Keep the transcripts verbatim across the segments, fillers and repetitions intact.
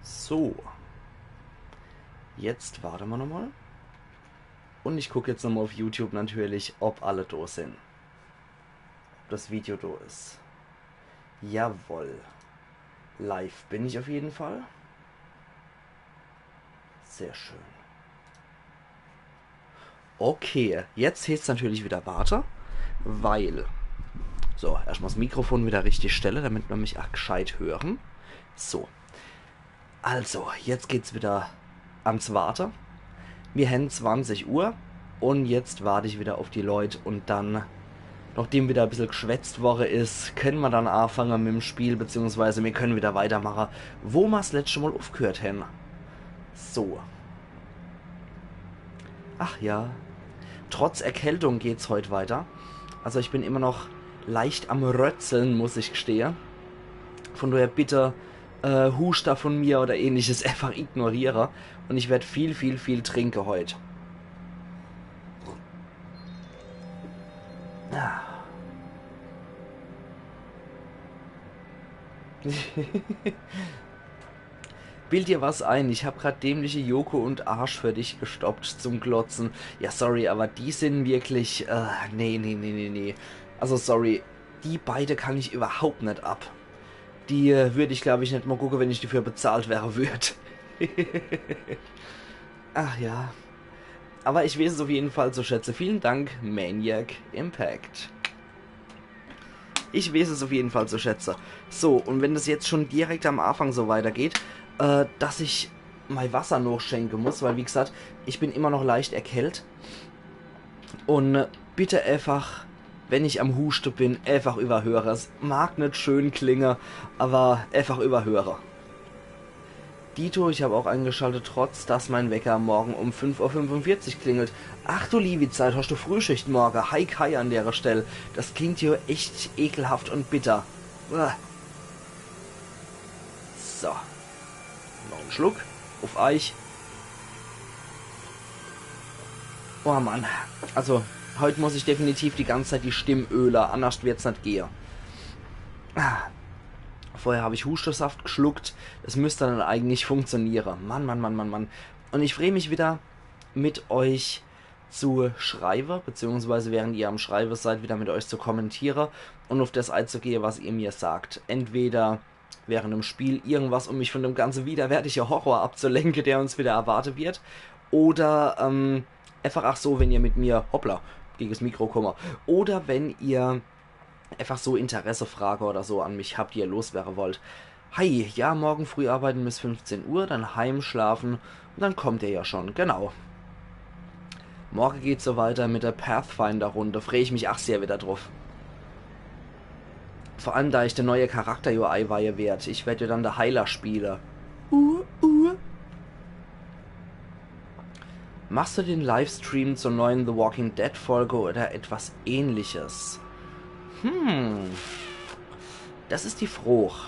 So. Jetzt warte mer nochmal. Und ich guck jetzt nochmal auf YouTube natürlich, ob alle do sind. Ob das Video do is. Jawohl. Live bin ich auf jeden Fall. Sehr schön. Okay, jetzt heeßt's natürlich wieder warte, weil... So, erstmal das Mikrofon wieder richtig stelle, damit mer mich ach gscheit hören. So. Also, jetzt geht's wieder ans Warte. Mir hän zwanzig Uhr und jetzt wart ich wieder auf die Leut und dann, nachdem wieder e bissel gschwätzt worre is, könne mer dann aafange mit dem Spiel, beziehungsweise mir könne wieder weitermache, wo mer's letschte Mal aufgehört hän. So. Ach ja. Trotz Erkältung geht's heut weiter. Also ich bin immer noch leicht am Rötzeln, muss ich gstehe. Von daher bitte äh, Huschter von mir oder ähnliches einfach ignoriere. Und ich werd viel, viel, viel trinke heut. Ah. Bild dir was ein, ich hab grad dämliche Joko und Arsch für dich gestoppt zum Glotzen. Ja, sorry, aber die sind wirklich, äh, nee, nee, nee, nee, nee. Also, sorry, die beide kann ich überhaupt net ab. Die, äh, würd ich, glaub ich, net mal gucke, wenn ich dafür bezahlt wäre würd. Ach ja. Aber ich weiß es auf jeden Fall zu schätze. Vielen Dank, Maniac Impact. Ich weiß es auf jeden Fall zu schätze. So, und wenn das jetzt schon direkt am Anfang so weitergeht, äh, dass ich mei Wasser noch schenke muss, weil wie gesagt, ich bin immer noch leicht erkältet. Und, äh, bitte einfach, wenn ich am Huschte bin, einfach überhöre. Es mag net schön klinge, aber einfach überhöre. Dito, ich hab auch eingeschaltet, trotz dass mein Wecker morgen um fünf Uhr fünfundvierzig klingelt. Ach du liebi Zeit, hast du Frühschicht morgen? Hi Kai an dere Stell. Das klingt hier echt ekelhaft und bitter. Uah. So. Noch en Schluck. Auf euch. Oh Mann. Also, heut muss ich definitiv die ganze Zeit die Stimm öle, anders wird's net gehe. Ah. Vorher hab ich Huschtesaft geschluckt. Es müsst dann eigentlich funktioniere. Mann, Mann, Mann, Mann, Mann. Und ich freu mich wieder, mit euch zu schreibe, beziehungsweise während ihr am Schreibe seid, wieder mit euch zu kommentiere und auf das einzugehe, was ihr mir sagt. Entweder während dem Spiel irgendwas, um mich von dem ganzen widerwärtigen Horror abzulenken, der uns wieder erwarte wird, oder, ähm, einfach ach so, wenn ihr mit mir, hoppla, gegen das Mikro komme, oder wenn ihr einfach so Interessefrage oder so an mich habt, die ihr loswerden wollt. Hi, ja, morgen früh arbeiten bis fünfzehn Uhr, dann heimschlafen und dann kommt ihr ja schon, genau. Morgen geht's so weiter mit der Pathfinder-Runde, freu ich mich ach sehr wieder drauf. Vor allem, da ich der neue Charakter ja eiweihe werd. Ich werd ja dann der Heiler spiele. Uh, uh. Machst du den Livestream zur neuen The Walking Dead Folge oder etwas ähnliches? Hm. Das is die Froch.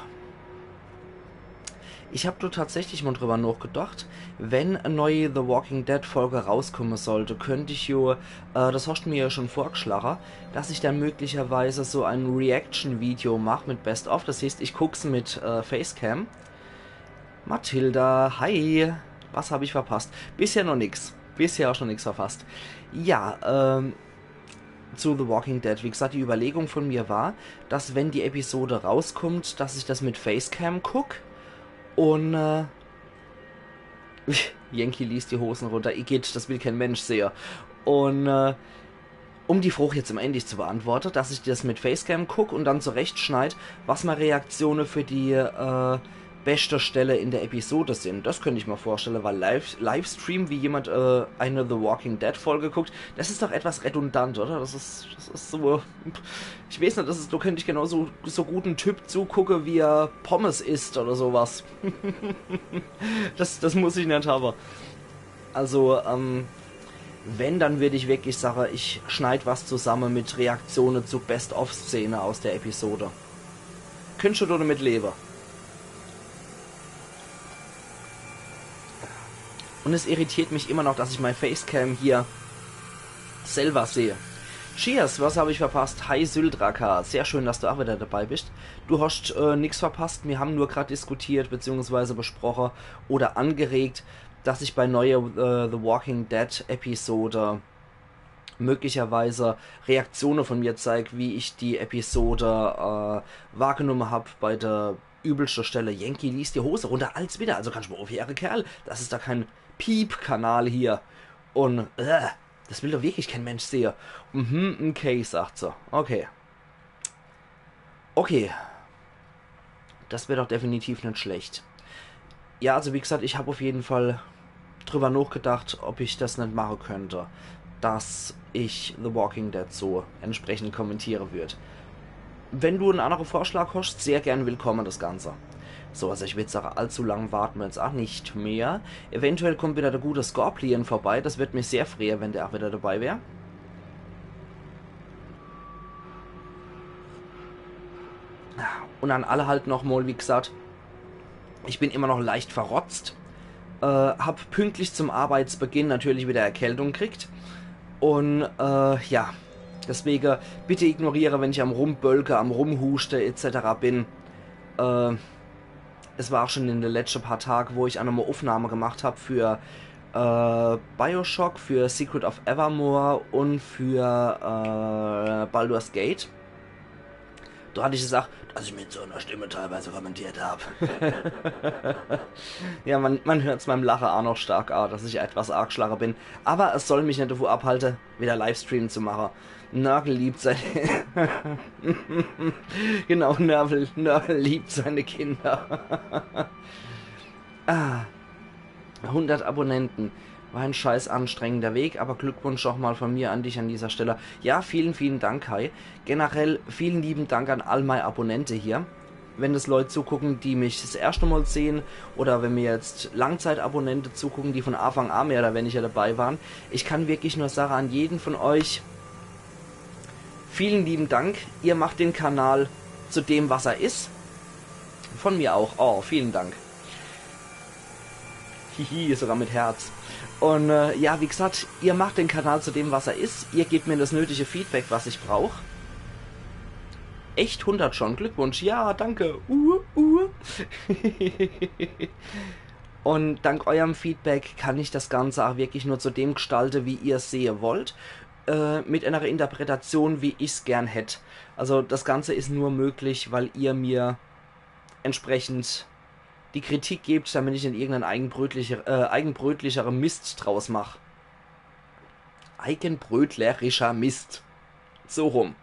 Ich hab do tatsächlich mal drüber nachgedacht, wenn e neue The Walking Dead Folge rauskomme sollte, könnt ich jo, äh, das hast du mir ja schon vorgeschlagen, dass ich dann möglicherweise so ein Reaction-Video mach mit Best of. Das heißt, ich guck's mit, äh, Facecam. Mathilda, hi. Was hab ich verpasst? Bisher noch nix. Bisher auch schon nix verpasst. Ja, ähm, zu The Walking Dead. Wie gesagt, die Überlegung von mir war, dass wenn die Episode rauskommt, dass ich das mit Facecam guck und, äh, Yankee liest die Hosen runter. Igitt, das will kein Mensch sehe. Und, äh, um die Froch jetzt im Endlich zu beantworten, dass ich das mit Facecam guck und dann zurechtschneid, was mei Reaktione für die, äh, beste Stelle in der Episode sind. Das könnt ich mir vorstellen, weil Live Livestream, wie jemand, äh, eine The Walking Dead Folge guckt, das is doch etwas redundant, oder? Das is, das is so, ich weiß net, das is, do könnt ich genauso, so gut en Typ zugucke, wie er Pommes isst oder sowas. Das, das muss ich net habe. Also, ähm, wenn, dann würd ich wirklich sage, ich schneid was zusamme mit Reaktione zu Best-of-Szene aus der Episode. Könnt schon damit lebe. Und es irritiert mich immer noch, dass ich mein Facecam hier selber sehe. Cheers, was hab ich verpasst? Hi Syldraka, sehr schön, dass du auch wieder dabei bist. Du hast äh, nix verpasst, wir haben nur grad diskutiert beziehungsweise besprochen oder angeregt, dass ich bei neue äh, The Walking Dead Episode möglicherweise Reaktionen von mir zeig, wie ich die Episode äh, wahrgenommen hab bei der übelsten Stelle. Yankee liest die Hose runter, als wieder. Also kannst du mal aufhören, Kerl. Das ist da kein Piep-Kanal hier. Und äh, das will doch wirklich kein Mensch sehen. Mhm, okay, sagt sie. Okay. Okay. Das wär doch definitiv net schlecht. Ja, also wie gesagt, ich hab auf jeden Fall drüber nachgedacht, ob ich das net machen könnte, dass ich The Walking Dead so entsprechend kommentieren würd. Wenn du en anderen Vorschlag hast, sehr gern willkommen, das Ganze. So, also ich würd sagen, allzu lang warten wir jetzt auch nicht mehr. Eventuell kommt wieder der gute Scorpion vorbei. Das würd mich sehr freuen, wenn der auch wieder dabei wär. Und an alle halt nochmal, wie gesagt, ich bin immer noch leicht verrotzt. Äh, hab pünktlich zum Arbeitsbeginn natürlich wieder Erkältung gekriegt. Und äh, ja, deswegen bitte ignoriere, wenn ich am Rumbölke, am Rumhuschte et cetera bin. Äh, es war auch schon in den letzten paar Tagen, wo ich auch nochmal Aufnahme gemacht hab für äh, Bioshock, für Secret of Evermore und für äh, Baldur's Gate. Da hatte ich gesagt, dass ich mit so einer Stimme teilweise kommentiert hab. Ja, man, man hört's meinem Lache auch noch stark an, dass ich etwas arg schlache bin. Aber es soll mich net davon abhalten, wieder Livestream zu machen. Nörgel liebt seine... Genau, Nörgel, Nörgel liebt seine Kinder. Ah, hundert Abonnenten. War ein scheiß anstrengender Weg, aber Glückwunsch nochmal von mir an dich an dieser Stelle. Ja, vielen, vielen Dank, Kai. Generell vielen lieben Dank an all meine Abonnente hier. Wenn es Leute zugucken, die mich das erste Mal sehen oder wenn mir jetzt Langzeitabonnente zugucken, die von Anfang an mehr oder weniger dabei waren, ich kann wirklich nur sagen an jeden von euch, vielen lieben Dank. Ihr macht den Kanal zu dem, was er ist. Von mir auch. Oh, vielen Dank. Hihi, sogar mit Herz. Und äh, ja, wie gesagt, ihr macht den Kanal zu dem, was er ist. Ihr gebt mir das nötige Feedback, was ich brauch. Echt hundert schon. Glückwunsch. Ja, danke. Uh, uh. Und dank eurem Feedback kann ich das Ganze auch wirklich nur zu dem gestalte, wie ihr es sehe wollt. Äh, mit einer Interpretation, wie ich's gern hätt. Also das Ganze ist nur möglich, weil ihr mir entsprechend die Kritik gebt, damit ich net irgendein eigenbrötlicher, äh, eigenbrötlicherer Mist draus mach. Eigenbrötlerischer Mist. So rum.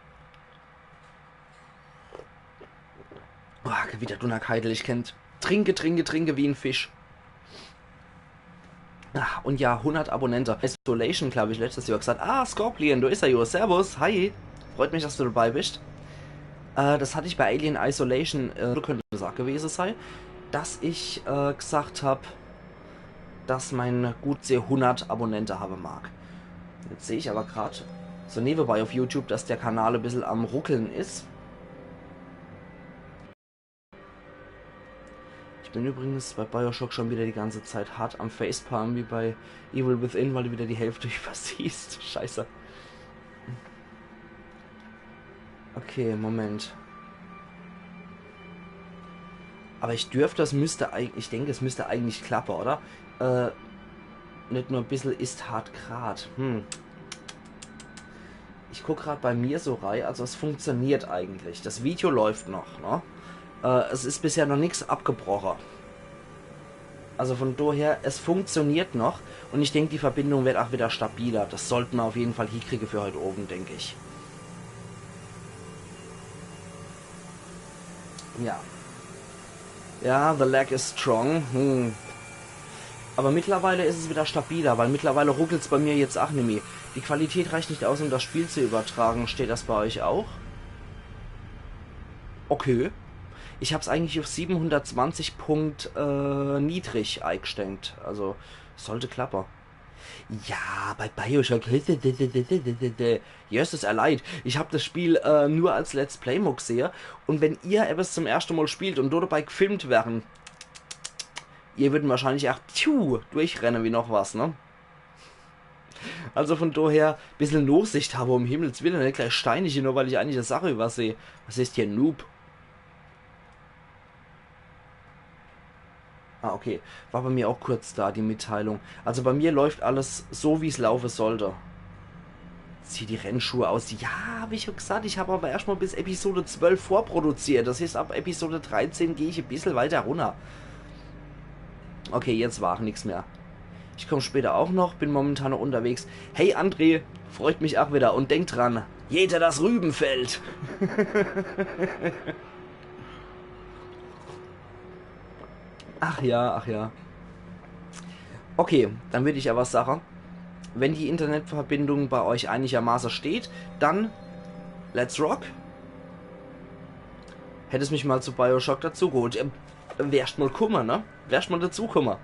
Oh, wie der Dunnerkeidel, ich kennt. Trinke, trinke, trinke wie ein Fisch. Ah, und ja, hundert Abonnente. Isolation, glaub ich, letztes Jahr gesagt. Ah, Scorpion, du is er jo. Servus, hi. Freut mich, dass du dabei bist. Äh, das hatte ich bei Alien Isolation, äh, könnte das auch gewesen sein, dass ich äh, gesagt hab, dass mein gut sehr hundert Abonnente habe mag. Jetzt sehe ich aber grad so nebenbei auf YouTube, dass der Kanal ein bisschen am Ruckeln ist. Ich bin übrigens bei Bioshock schon wieder die ganze Zeit hart am Facepalm wie bei Evil Within, weil du wieder die Hälfte übersiehst. Scheiße. Okay, Moment. Aber ich dürfte, das müsste eigentlich, ich denke, es müsste eigentlich klappen, oder? Äh, nicht nur ein bisschen ist hart grad. Hm. Ich guck grad bei mir so rei, also es funktioniert eigentlich. Das Video läuft noch, ne? Äh, es ist bisher noch nichts abgebrochen. Also von daher, es funktioniert noch und ich denk, die Verbindung wird auch wieder stabiler. Das sollten wir auf jeden Fall hinkriegen für heute Abend, denk ich. Ja. Ja, the lag is strong. Hm. Aber mittlerweile ist es wieder stabiler, weil mittlerweile ruckelt's bei mir jetzt auch nimmi. Die Qualität reicht nicht aus, um das Spiel zu übertragen. Steht das bei euch auch? Okay. Ich hab's eigentlich auf siebenhundertzwanzig Punkt äh, niedrig eingestellt. Also, sollte klappen. Ja, bei Bioshock. Yes, is er leid. Ich hab das Spiel äh, nur als Let's Play Mod sehe. Und wenn ihr etwas zum ersten Mal spielt und dort dabei gefilmt werden, ihr würden wahrscheinlich auch tschu, durchrennen wie noch was, ne? Also von daher, bissel Nachsicht habe, um Himmels Willen, net gleich steinige, nur weil ich eigentlich e Sach überseh. Was is hier, Noob? Ah, okay. War bei mir auch kurz da, die Mitteilung. Also bei mir läuft alles so, wie's laufe sollte. Zieh die Rennschuhe aus. Ja, hab ich schon gesagt, ich hab aber erscht mal bis Episode zwölf vorproduziert. Das heißt, ab Episode dreizehn geh ich e bissel weiter runner. Okay, jetzt war nix mehr. Ich komm später auch noch, bin momentan noch unterwegs. Hey André, freut mich auch wieder. Und denk dran, jeder das Rübenfeld. Ach ja, ach ja. Okay, dann würd ich aber sache, wenn die Internetverbindung bei euch einigermaße steht, dann let's rock. Hättest mich mal zu Bioshock dazugeholt. Ähm, wärst mal kummer, ne? Wärst mal dazukummer.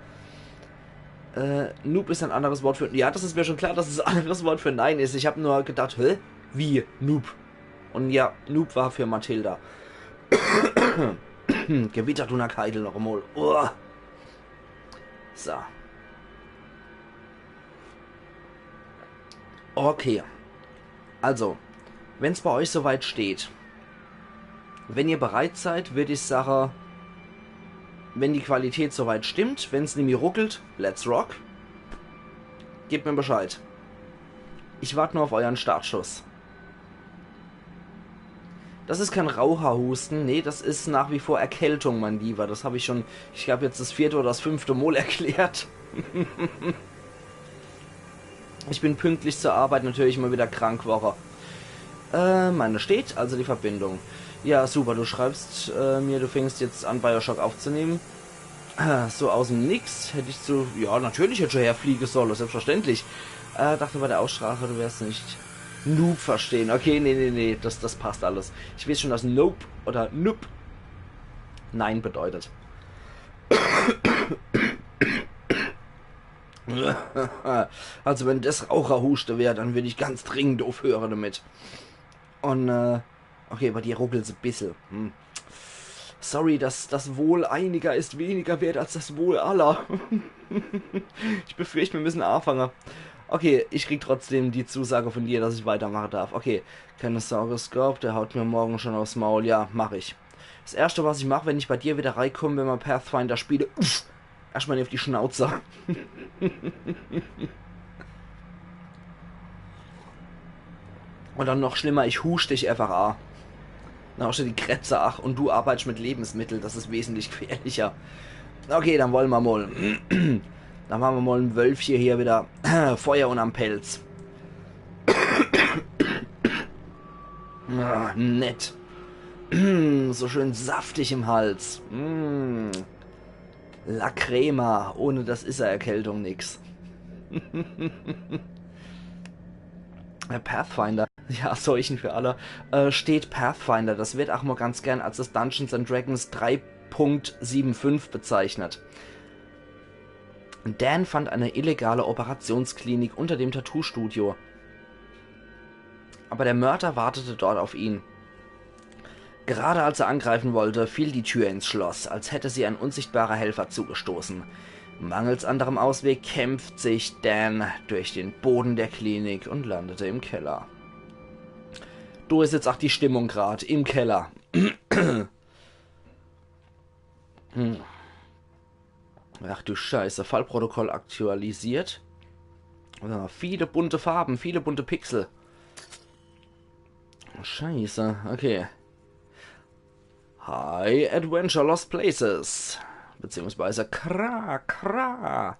Äh, Noob ist ein anderes Wort für... Ja, das ist mir schon klar, dass es ein anderes Wort für Nein ist. Ich hab nur gedacht, hä? Wie? Noob? Und ja, Noob war für Mathilda. Gewitter, Dunnerkeidel noch einmal. Uah. So. Okay. Also, wenn's bei euch soweit steht, wenn ihr bereit seid, würd ich sache, wenn die Qualität soweit stimmt, wenn's nimmi ruckelt, let's rock. Gebt mir Bescheid. Ich wart nur auf euren Startschuss. Das ist kein Raucherhusten, nee, das ist nach wie vor Erkältung, mein Lieber. Das hab ich schon, ich glaub, jetzt das vierte oder das fünfte Mal erklärt. Ich bin pünktlich zur Arbeit natürlich mal wieder krank worre. Äh, meine steht, also die Verbindung. Ja, super, du schreibst äh, mir, du fängst jetzt an, Bioshock aufzunehmen. Äh, so aus dem Nix hätt ich zu... Ja, natürlich hätt ich schon herfliege solle, selbstverständlich. Äh, dachte bei der Aussprache, du wärst nicht Noob verstehen. Okay, nee, nee, nee, das, das passt alles. Ich weiß schon, dass Nope oder Nope Nein bedeutet. Also wenn das Raucherhuste wär, dann würd ich ganz dringend aufhöre damit. Und, äh, okay, bei dir ruckelt's e bissel. Hm. Sorry, das, das Wohl einiger ist weniger wert als das Wohl aller. Ich befürcht, wir müssen anfange. Okay, ich krieg trotzdem die Zusage von dir, dass ich weitermache darf. Okay, keine Sorge, Scorp, der haut mir morgen schon aufs Maul. Ja, mach ich. Das Erste, was ich mach, wenn ich bei dir wieder reikomm, wenn mer Pathfinder spiele, uff, erscht mal auf die Schnauze. Und dann noch schlimmer, ich huscht dich einfach a. Dann hast du die Krätze, ach, und du arbeitest mit Lebensmitteln, das ist wesentlich gefährlicher. Okay, dann wolle mer mal. Dann mache mer mal em Wölfche hier wieder Feuer unterm Pelz. Ah, nett. So schön saftig im Hals. Mm. La Crema. Ohne das is e Erkältung nix. Pathfinder. Ja, Seuchen für alle. Äh, steht Pathfinder. Das wird auch mal ganz gern als das Dungeons and Dragons drei Punkt sieben fünf bezeichnet. Dan fand eine illegale Operationsklinik unter dem Tattoo-Studio. Aber der Mörder wartete dort auf ihn. Gerade als er angreifen wollte, fiel die Tür ins Schloss, als hätte sie ein unsichtbarer Helfer zugestoßen. Mangels anderem Ausweg kämpft sich Dan durch den Boden der Klinik und landete im Keller. Do is jetzt auch die Stimmung grad, im Keller. Hm. Ach du Scheiße, Fallprotokoll aktualisiert. Ja, viele bunte Farben, viele bunte Pixel. Scheiße, okay. Hi, Adventure Lost Places. Beziehungsweise Kra, Kra.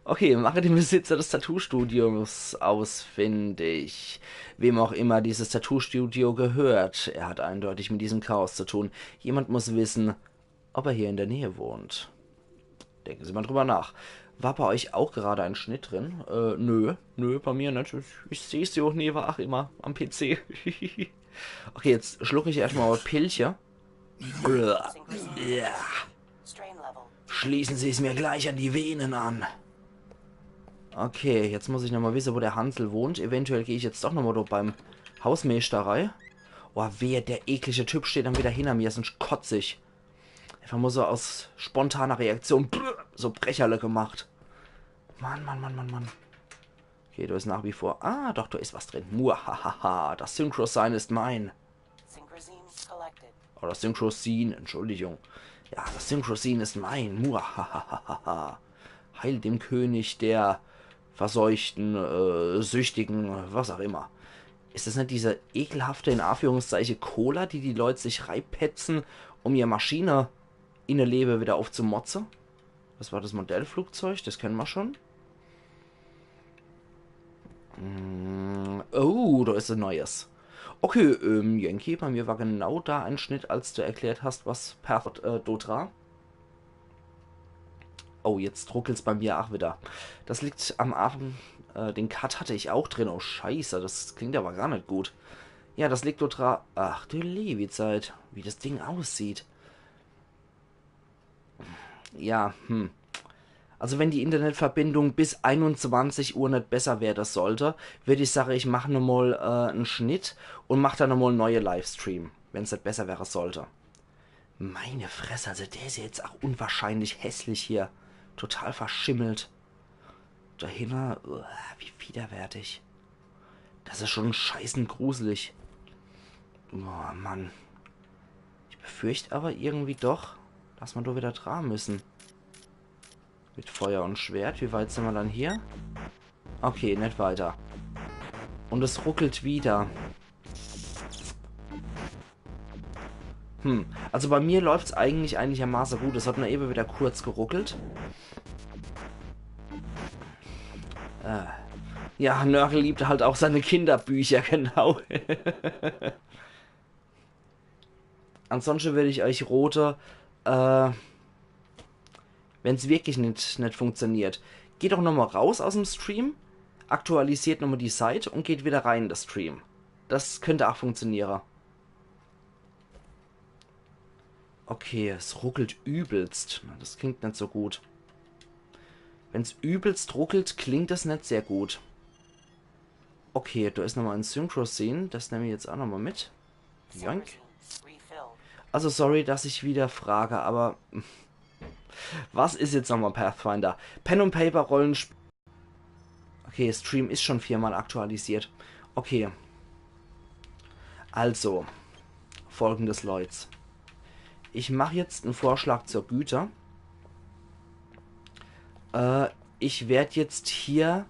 Okay, mache den Besitzer des Tattoo-Studios ausfindig. Wem auch immer dieses Tattoo-Studio gehört, er hat eindeutig mit diesem Chaos zu tun. Jemand muss wissen, ob er hier in der Nähe wohnt. Denken Sie mal drüber nach. War bei euch auch gerade ein Schnitt drin? Äh, nö. Nö, bei mir net. Ich, ich seh's ja auch nie, war auch immer am P C. Okay, jetzt schluck ich erstmal Pilche. Schließen Sie es mir gleich an die Venen an. Okay, jetzt muss ich nochmal wissen, wo der Hansel wohnt. Eventuell gehe ich jetzt doch nochmal dort beim Hausmeister rei. Oh, wehe, der eklige Typ steht dann wieder hinter mir, sonst kotz ich. Einfach mal so aus spontaner Reaktion so Brecherle gemacht. Mann, Mann, Mann, Mann, Mann. Okay, da is nach wie vor. Ah, doch, da is was drin. Muahaha, das Synchrozine ist mein. Synchrozine collected. Oder Synchrozine, Entschuldigung. Ja, das Synchrozine ist mein. Muahaha. Heil dem König der Verseuchten, äh, Süchtigen, was auch immer. Is das net diese ekelhafte, in Anführungszeiche, Cola, die die Leut sich reipetzen, um ihr Maschine in ihr Lewe wieder aufzumotze? Das war das Modellflugzeug, das kenne mer schon. Mm, oh, da is e neues. Okay, ähm, Yankee, bei mir war genau da ein Schnitt, als du erklärt hast, was Path, äh, Dotra. Oh, jetzt ruckelt's bei mir auch wieder. Das liegt am Anfang, äh, den Cut hatte ich auch drin. Oh, scheiße, das klingt aber gar net gut. Ja, das liegt Dotra. Ach du liewe Zeit, wie das Ding aussieht. Ja, hm. Also wenn die Internetverbindung bis einundzwanzig Uhr net besser werde sollte, würd ich sage, ich mach nochmal, äh, en Schnitt und mach dann nochmal en neue Livestream, wenn's net besser wäre sollte. Meine Fresse, also der is jetzt auch unwahrscheinlich hässlich hier. Total verschimmelt. Dahinter, uah, wie widerwärtig. Das is schon scheißen gruselig. Oh Mann. Ich befürcht aber irgendwie doch, dass mer da wieder dra müssen. Mit Feuer und Schwert. Wie weit sin mer dann hier? Okay, net weiter. Und es ruckelt wieder. Hm, also bei mir läuft's eigentlich einigermaße gut. Es hat nur ewe wieder kurz geruckelt. Äh. Ja, Nörgel liebt halt auch seine Kinderbücher, genau. Ansonsten würd ich euch rote, äh, wenn's wirklich net, net funktioniert, geht doch nochmal raus aus dem Stream, aktualisiert nochmal die Seit und geht wieder rein in das Stream. Das könnt auch funktioniere. Okay, es ruckelt übelst. Na, das klingt net so gut. Wenn's übelst ruckelt, klingt das net sehr gut. Okay, da is nochmal en Synchrozine. Das nemm ich jetzt auch nochmal mit. Joink. Refilled. Also sorry, dass ich wieder frage, aber was is jetzt nochmal Pathfinder? Pen und Paper Rollenspiel. Okay, Stream is schon viermal aktualisiert. Okay. Also, folgendes, Leute. Ich mach jetzt en Vorschlag zur Güte. Äh, ich werd jetzt hier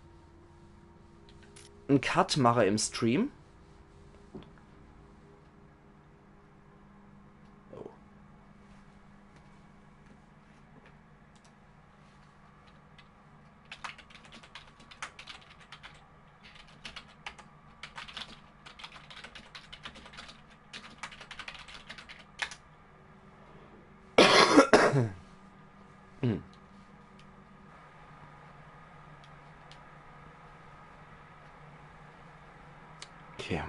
en Cut mache im Stream. Oh. Hm. Okay.